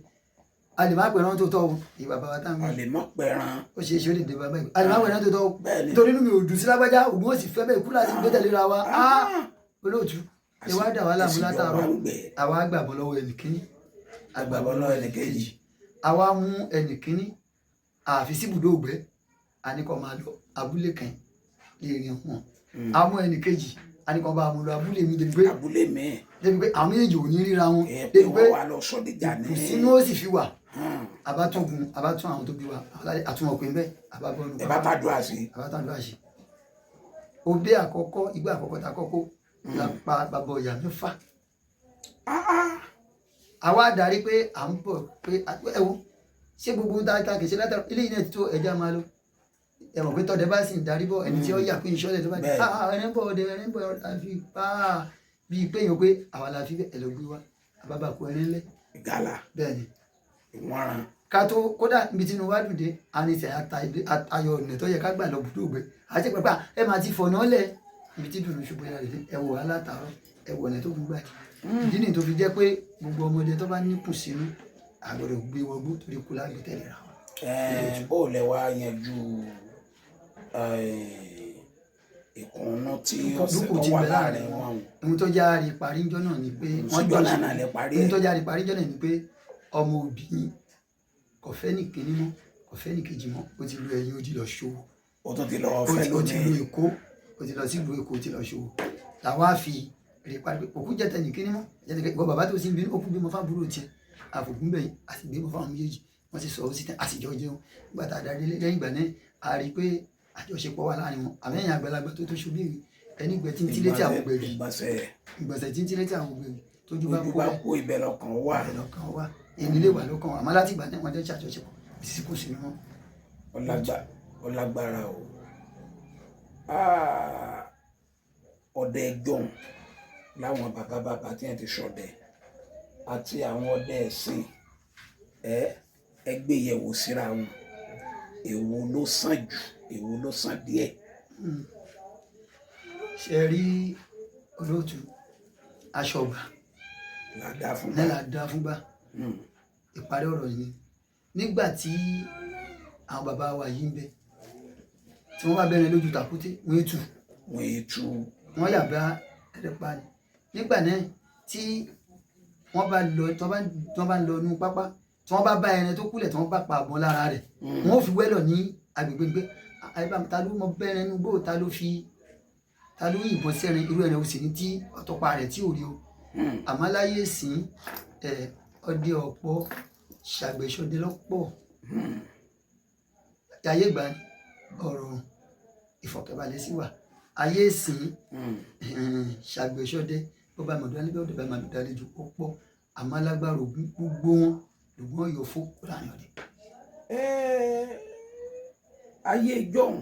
a lè má pẹran tó tọ́ o. Ìyá bàbá wa tá ń wí. A lè má pẹran. Ó ṣe é ṣe ó lè dé bàbá yìí. A lè má pẹran tó tọ́ o. Bẹ́ẹ̀ni. Nítorí inú mi ò dùn sí lágbájá, òun ó sì fẹ́ bẹ́ẹ̀ kú láti gbé tẹ̀lé ra wa. Olóòtú, ẹ wá dà wá láàmú látàárọ̀. Àwa gbàgbọ́ lọ́wọ́ ẹnì kíní. Àgbàgbọ́ lọ́wọ́ ẹnì kejì. Àwa mú ẹnì kíní, àfi síbùdó ògbẹ́, a ní kó máa lọ abúlé kan lè rìn wọn. A mú ẹnì kejì, a ní kó bá mú lọ abúlé mi débi pé abúlé mi. Débi pé àwọn méjèèjì ò ní ríra wọn. Ẹ Débi pé pé wọ́n wá lọ sọ́díjà ní. kùsínú ó sì fi wà. Àbátúngun, àbátún àwọn tó bí wa, àtúnwọ̀n pé ń bẹ́, àbábọ́nu. Ẹ bá tàdúrà sí. Àbátàdúrà sí. Òbí àkọ́kọ́, igbá àkọ́kọ́ ta kọ́kọ́, la pa bàbá ọ̀yà 6. Àwa darí pé à ń bọ̀ pé ẹ wo ṣé gbogbo ohun tá a kì í ṣe látara ilé yìí náà ti tó ẹja máa lọ. Ẹ mọ̀ pé tọ́dẹ bá sì ń darí bọ̀ ẹni tí ó yà pé ìṣọ́lẹ̀ tó bá dé, ẹni ń bọ̀ ọdẹ, ẹni ń bọ̀ àfi pa á bíi pé yàn pé àwa la fi ẹ lọ gbé wa àbábà kó ẹni ńlẹ̀. Gàlà. Bẹ́ẹ̀ni. Ìwọ̀nràn. Ká tó kódà níbi tí inú wa dùn dé, a ní sẹ́ ayọ̀ ọ̀nà tó yẹ ká gbà lọ bùdó ògbẹ́. Àti pẹ̀pẹ́ ẹ máa ti fọ̀nà lẹ̀ ibi tí dùnú ṣubú yára rè é, ẹ wò wá látàárọ̀, ẹ wò ọ̀nà tó gbúgbà jù. Ìdí nìyí tó fi jẹ́ pé gbogbo ọmọdé tó bá níkùn sínú, a gbọ́dọ̀ gbé wọn gbó torí kú lágbo tẹ̀lé ra wọn. Bó lẹ wá yanjú ìkùnnú tí ọ̀sẹ̀ Ìkùnnú tó tí wà ń bẹ láàrin láàrin wọn. Ohun tó já rí parí ńjọ́ náà ni pé wọ́n Síjọ́ jọ náà ṣe- náà lẹ parí ohun ẹ̀. tó já rí parí ńjọ́ náà ni pé ọmọ òbí yín kò fẹ́ ní kíní mọ́, kò fẹ́ ní kejì mọ́, ó ti lu ẹ̀yìn odi lọ ṣòwò. Ó tún ti lọ Ó fẹ́ ti lómi. lu Èkó, ó ti lọ sí ìlú Èkó, ó ti lọ ṣòwò. Làwa fi rí parí pé òkú jẹ́ tẹnì kíní mọ́, jẹ́ tẹnì kíní. Ìwọ bàbá tó sì ń bínú, ó kú bímọ fábúrò tiẹ̀. Àfògùn bẹ̀yìn, a sì gbé bọ́ fáwọn méjèèjì. Wọ́n sì sọ ó sì tẹ́, a sì jọ jẹun. Nígbà tá a darí délé lẹ́yìn ìgbà náà, a rí i pé àjọṣepọ̀ wà láàrin wọn. Àmọ́ ẹ̀yìn àgbàlagbà tó tó ṣubú yìí, ẹni gbẹ tí ń tílé tí àwọn gbẹ̀gì. Ìgbọ̀nsẹ̀. Ìgbọ̀nsẹ̀ tí ń tílé tí àwọn gbẹ̀gì. Tójú bá Tójú kó bá bẹ́ẹ̀. kó ibẹ̀ lọ́kàn wà. Ibẹ̀ lọ́kàn wà. Èmi lè wà lọ́kàn wà. Àmọ́ láti ìgbà náà wọ́n jẹ́ ṣàjọṣepọ̀. Ìsìsì kò sí mọ́. Ọlágbára o. Ọdẹ jọ̀hún láwọn bàbá bàbá tí wọ́n ti ṣọdẹ àti àwọn ọdẹ ẹ̀sìn ẹ gbé yẹ̀wò síra wọn. Èwo ló sàn jù? Èwo ló sàn díẹ̀? Ṣé ẹ rí olóòtú aṣọ ọgbà? Làdá fún Ní làdá fún gbà. Ìparí ọ̀rọ̀ yìí ni nígbà tí àwọn bàbá wa yìí ń bẹ, tí wọ́n bá bẹ̀rẹ̀ lójú tàkúté, wọ́n ètù. Wọ́n ètù. Wọ́n yà bá ẹ̀rẹ́ pa ni. Nígbà náà tí wọ́n bá lọ, tí wọ́n bá lọ inú pápá, tí wọ́n bá bá ẹran tó kúlẹ̀, tí wọ́n bá pa àbọ̀n lára rẹ̀, wọ́n ó fi wẹ́lọ̀ ní agbègbè pé, àyíbá ta ló mọ bẹ́ẹ̀rẹ̀ inú gbó, ta ló fi Ta ló yìnbọn sẹ́rin irú ẹran òsì ní tí ọ̀tọ́pa rẹ̀ tí ò rí o. Àmọ́ láyé ìsín, ẹ̀, ọdẹ ọ̀pọ̀ ṣàgbẹ̀ṣọdẹ lọ́pọ̀. Ayé ìgbà ọ̀rọ̀ ìfọ̀kànbalẹ̀ sí wà. Ayé ìsín, ṣàgbẹ̀ṣọdẹ bó bá mọ̀dọ́ níbẹ̀ ọ̀dọ̀ bá mọ̀dọ́ àlejò ó pọ̀. Àmọ́ lágbára Ògún gbogbo wọn lògùn ọ̀yọ́ fún láàrin ọdẹ. Ayé ìjọ́un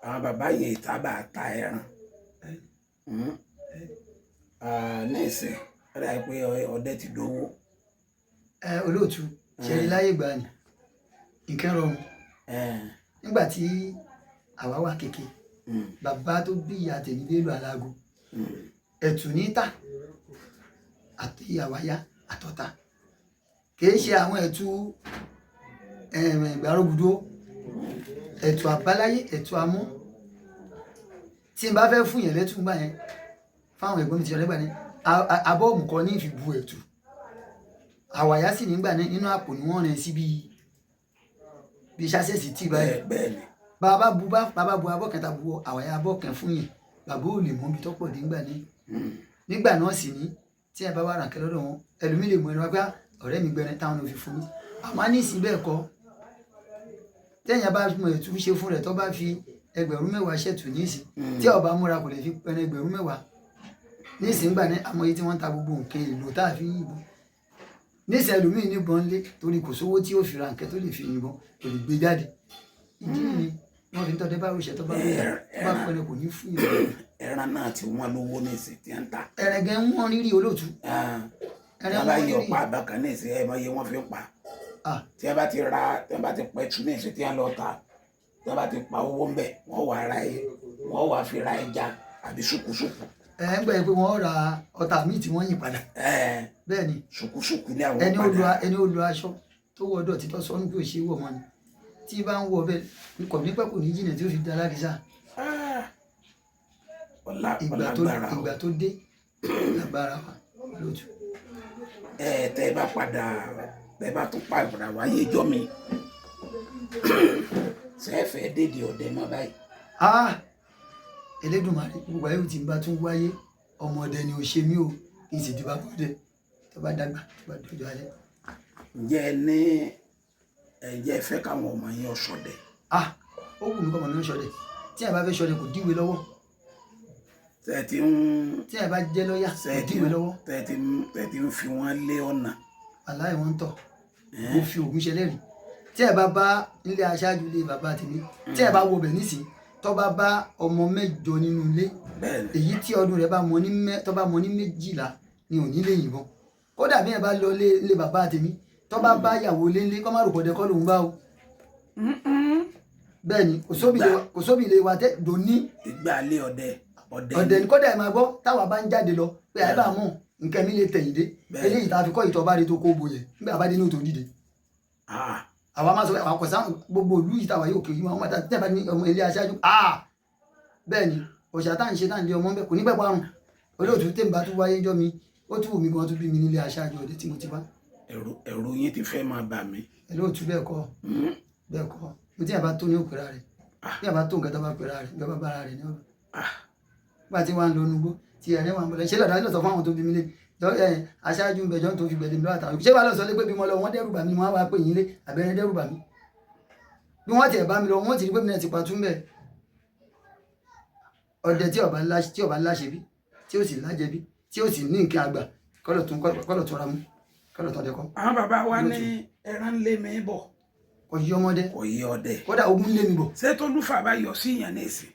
àwọn bàbá yẹn sábà ta ẹran. Ní ìsìn ó dàbí pé ọdẹ ti dowó. Ẹ olóòtú, ṣe rí láyé ìgbà ni nǹkan rọrùn. Nígbà tí àwa wà kéke, bàbá tó bí ìyá tèmi Bello Alágo, ẹ̀tù ní tà àti àwáyá àtọ̀tà, kìí ṣe àwọn ẹ̀tù ìgbàrúgbùdó, ẹ̀tù àbáláyé, ẹ̀tù amú. Tí n bá fẹ́ fún yẹn lẹ́tù gbà yẹn fáwọn ẹ̀gbọ́n mi ti ṣọlẹ́ gbà yẹn, abọ́ òmùkọ ní ìfi bu ẹ̀tù àwàyá sì nígbà náà nínú àpò ni wọ́n rìn sí bíi ṣáṣẹ́sì tí báyìí. Bẹ́ẹ̀ ni. Bàbá bu bàbá bu abọ́ kẹta bu àwàyá abọ́ kan fún yẹn, bàbá ò lè mọ ibi tọ́pọ̀ dé ńgbà ní. Nígbà náà sì ní tí ẹ bá wà rànkẹ́ lọ́dọ̀ wọn, ẹlòmíì lè mú ẹni wá pé ọ̀rẹ́ mi gbẹrẹ táwọn ò fi fún mi. Àmọ́ ní ìsìn bẹ́ẹ̀ kọ́, téèyàn bá mọ ètò ṣe fún rẹ̀ tó bá fi 10,000 ṣètò ní ìsìn, tí ó bá múra kò lè fi pẹrẹ 10,000 ní ìsìn gbà ní. Àmọ́ iye tí wọ́n ń ta gbogbo nǹkan èlò tá a fi ń yìnbọn ní ìsìn, ẹlòmíì níbọn ńlé torí kò sówó tí ó fi ra nǹkan tó lè fi yìnbọn, kò lè gbé jáde. Ìdí ni wọ́n fi ń tọ́jú bá rúṣẹ́ tó bá rúṣẹ́ tó bá pẹrẹ kò ní fún yìnbọn. Ẹran náà ti wọ́n lówó ní ìsìn tí ń ta. Ẹran gan wọ́n rírí olóòtú. Ẹran wọ́n bá wọ́n yọ rírì. pa àbákan ní ìsìn, ẹ̀ mọ iye wọ́n fi ń pa. Tí wọ́n bá ti ra, tí wọ́n bá ti pẹ̀tù ní ìsìn tí wọ́n lọ ta, tí wọ́n bá ti pa owó ń bẹ̀, wọ́n wà ra ẹ, wọ́n wà fi ra ẹja àbí ṣùkúṣùkú. Ẹ ń gbà pé wọ́n ra ọta míì tí wọ́n yìn padà. Bẹ́ẹ̀ ni. Ṣùkúṣùkú ní àwọn ẹni ó lu padà. Ẹni ó lu aṣọ tó wọ ọdọ títọ́ sọnù bí ò ṣe wọ̀ mọ́ ni tí bá ń wọ bẹ́ẹ̀ kò ní pẹ́ kò ní jìnnà tí ó fi da alákìsà. Ìgbà tó Ọlágbára o. Ìgbà tó dé lágbára wa lójú. Ẹ tẹ bá padà, tẹ bá tún padà wáyé ijọ́ mi, sẹ́ẹ̀fẹ̀ dédé ọdẹ mọ́ báyìí? Ah, Elédùmarè, gbogbo ayé tí n bá tún wáyé, ọmọdé ni ò ṣe mí o, kí n sì di bàbá ọdẹ tó bá dàgbà, tó bá dọjọ́ alẹ́. Ǹjẹ́ ẹ ní, ǹjẹ́ ẹ fẹ́ káwọn ọmọ yín ọ̀ṣọ́dẹ? Ah, ó wù mí kọ́ ọmọ mi ó ṣọdẹ. Tí ẹ bá fẹ́ ṣọdẹ kò díwèé lọ́wọ́. Tẹ́ ti ń Tí ẹ bá jẹ́ lọ́yà kò tẹ́ ti díwèé lọ́wọ́. Tẹ́ ti ń fi wọ́n lé ọ̀nà. Aláì wọ́n ń tọ̀, mo fi ògùn ṣẹlẹ́rìí. Tí ẹ bá bá nílé aṣáájú ilé bàbá tèmi, tí ẹ bá wo bẹ̀ nísìnyí, tó bá bá ọmọ 8 nínú ilé, èyí tí ọdún rẹ̀ bá mọ ní mẹ́ tó bá mọ ní 12 ni ò ní lè yìnbọn. Kódà bí ẹ bá lọ lé bàbá tèmi, tó bá bá ìyàwó lé ńlé, kọ́ má rò pọ̀dẹ kọ́ lòún bá o. Bẹ́ẹ̀ ni, kò sóbì lè wa tẹ́ dòní. Ìgbà lé ọdẹ ọdẹ. Ọdẹ ní. Kódà ẹ máa gbọ́ táwa bá ń jáde lọ pé àyè bá mọ̀ nǹkan mi lè tẹ̀yìn dé. Eléyìí tá a fi kọ́ ìtọ́ bá rí tó kó bo yẹn nígbà bá dé ní òtò dìde. Àwa máa sọ pé àwọn kò sáwọn gbogbo ìlú yìí táwa yóò kiri wọn máa tẹ́ bá ní ọmọ ilé aṣáájú. Bẹ́ẹ̀ ni, òṣà tá à ń ṣe tá à ń lé ọmọ bẹ́ẹ̀ kò ní pẹ́ parun. Olóòtú, tèmi bá tún wáyé ńjọ́ mi, ó tún wù mí gan tún bí mi nílé aṣáájú ọdẹ tí mo ti wá. Ẹ̀rù yín ti fẹ́ máa bà mí. Olóòtú, bẹ́ẹ̀ kọ́, bẹ́ẹ̀ kọ́. Mo tí yàrá bá tó ní òpèrà rẹ̀, bí yàrá bá tó nǹkan tó bá pèrà rẹ̀ bí wọ́n bá bára rẹ̀ ní ọ̀rọ̀. Nígbà tí wọ́n á lọ nugbó tí ẹ̀rẹ́ wọn bọ̀lẹ̀ ṣé lọ́dọ̀ lọ́sọ̀ fún àwọn tó bí mi lé aṣáájú ń bẹ̀jọ́ tó fi gbẹ̀lẹ́ mi lọ́wọ́ àtàwọn ṣé wàá lọ sọ lé pé bí mo lọ wọ́n dẹ́rù bà mí, wọ́n á wá pè yín lé àbẹ̀rẹ̀ dẹ́rù bà mí. Bí wọ́n tiẹ̀ bá mi lọ, wọ́n ti rí pé mi náà ti patú mbẹ̀. Ọdẹ tí ọba ńlá, tí ọba ńlá ṣe bí, tí ó sì lájẹ bí, tí ó sì ní nǹkan àgbà, kọ́lọ̀ tún ra mú, kọ́lọ̀ tún ọdẹ kọ́. Àwọn bàbá wa ní ẹran lé mi bọ̀. Kò yí ọmọdé. Kò yí ọdẹ. Kódà ogun lé mi bọ̀. Ṣé Tolúfà bá yọ sí ìyàn ní ìsìn,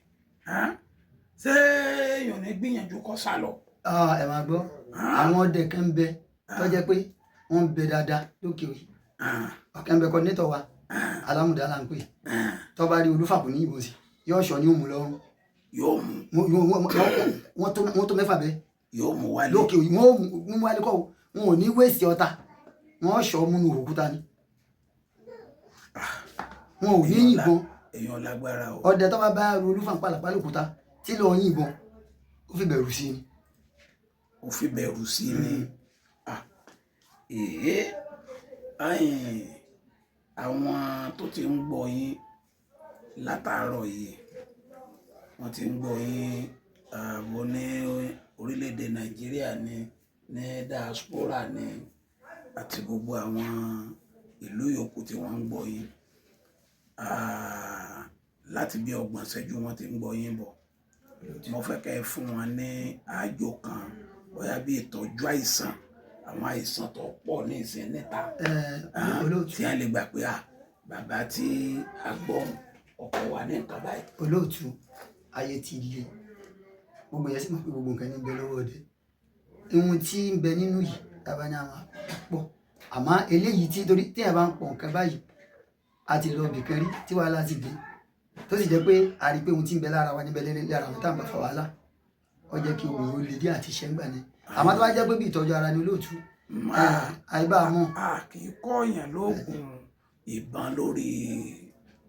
ṣé èèyàn ní gbìyànjú kọ́ sá lọ? Ẹ máa gbọ́, àwọn ọdẹ kan ń bẹ tó jẹ́ pé wọ́n ń bẹ dáadáa lókè òyì. Ọ̀kẹ́ ń bẹ kọ́ndínétọ̀ wa, Alámùdá là ń pè. Tó bá rí Olúfà kò ní ìbọn sí, yóò sọ ní òmù lọ́rùn. Yóò mú. Wọ́n tó 6 bẹ́ẹ̀. Yóò mú wálé. Lókè òyì wọ́n mú wálé kọ́, wọn ò ní wéèsì ọta, wọ́n sọ múnú òkúta ni, wọn ò ní yìnbọn. Èèyàn lágbára o. Ọdẹ tó bá bá Olúfà ń palàpalà òkúta tí lọ yìnbọn, ó fi bẹ̀rù sí ni. Ó fi bẹ̀rù sí ni. Àwọn tó ti ń gbọ́ yín látàárọ̀ yìí, Wọ́n ti ń gbọ́ yín ààbò ní orílẹ̀-èdè Nàìjíríà ní ní diaspora ní àti gbogbo àwọn ìlú yòókù tí wọ́n ń gbọ́ yín. Láti bí 30 ìṣẹ́jú wọ́n ti ń gbọ́ yín bọ̀. Mo fẹ́ kẹ́ ẹ fún wọn ní àjò kan, bóyá bí ìtọ́jú àìsàn, àwọn àìsàn tó pọ̀ ní ìsìn níta, Olóòtú, tí a lè gbà pé bàbá tí a gbọ́ ọkọ̀ wa ní nǹkan báyìí. Olóòtú, ayé ti le, gbogbo yẹn sì mọ̀ pé gbogbo nǹkan ní ń bẹ lọ́wọ́ ọdẹ. Ihun tí ń bẹ nínú yìí tábà ní àwọn pọ̀, àmọ́ eléyìí tí torí téèyàn bá ń pọ̀ nǹkan báyìí, a ti lọ ibìkan rí tí wàhálà ti dé, tó sì jẹ́ pé a rí i pé ohun tí ń bẹ lára wa níbẹ̀ lẹ́lẹ́ lára àwọn tá à ń bá fa wàhálà, ó jẹ́ kí ohun yóò le dé àti iṣẹ́ ńgbà ni. Àmọ́ tó bá jẹ́ pé bí ìtọ́jú ara ni, olóòtú, àìbá mọ̀. A kì í kọ́ọ̀yàn lóògùn ìbọn lórí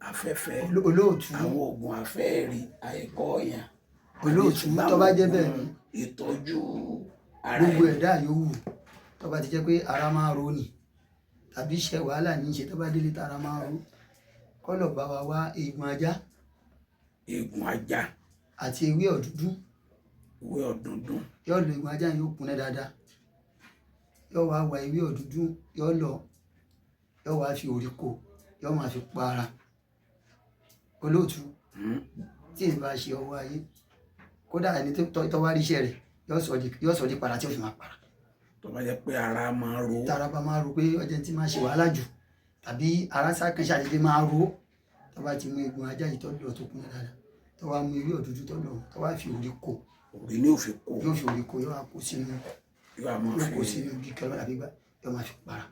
afẹ́fẹ́. Olóòtú, àwọn oògùn afẹ́ẹ̀rí àìkọ́ọ̀yàn. Olóòtú, tó bá jẹ́ bẹ́ẹ̀ ni, ìtọ́jú ara gbogbo ẹni. Ẹ̀dá yòówù tó bá ti jẹ́ pé ara máa ro ni tàbí iṣẹ́ wàhálà ní í ṣe, tó bá délé tára máa ro, kọ́lọ̀ bá wa wá eegun ajá Eegun ajá àti ewé ọ̀dúndún. Ìwé ọ̀dúndún. Yóò lo eegun ajá yẹn, yóò kúnná dáadáa, yóò wá wá ewé ọ̀dúndún, yóò lọ, yóò wá fi òrí kó, yóò máa fi pa ara. Olóòtú, tí èyí bá ṣe ọwọ́ ayé, kódà ẹni tó wá rí iṣẹ́ rẹ̀ yóò sọ di para tí ó fi máa para. Tó bá jẹ́ pé ara máa ro. Tára bá máa ro, pé ọjọ́ tí máa ṣe wàhálà jù tàbí ara sákan ṣàdédé máa ro, tó bá ti mú eegun ajá yìí tó lọ, tó kúnná dáadáa, tó wá mú ewé ọ̀dúndún tó lọ, tó wá fi òrí kó, Òrí ní òfin kó. Yóò fi òrí kó, yóò wá kó sínú Yóò á máa yóò fi kó sínú bí kẹlẹ àbí gbá, yóò máa fi para.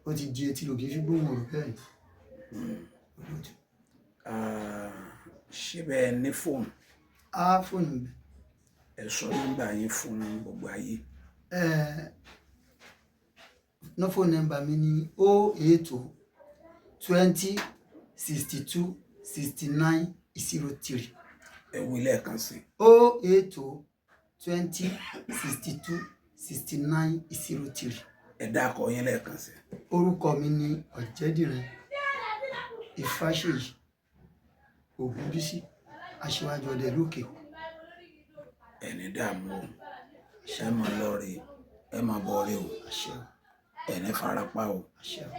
Ó ti di etí lòkè fi gbóhùn ọ̀rọ̀ bẹ́ẹ̀ ni, olóòtú. Ṣé bẹ́ẹ̀ ní fóònù? Á, fóònù mi. Ẹ sọ nọ́mbà yín fún gbogbo ayé. Ẹ fóònù nọ́mbà mi ní 080 20 62 69 03. Ẹ wí lẹ́ẹ̀kan sí. 080 20 62 69 03. Ẹ dákọ yín lẹ́ẹ̀kan sí. Orúkọ mi ní Ọ̀jẹ̀dìran Ifáṣèyí Ògúnbísí, aṣíwájú ọdẹ lókè. Ẹni dààmú o, ẹ máa lọ rí, ẹ máa bọ̀ rí o. Àṣẹ o. Ẹni farapa o. Àṣẹ o.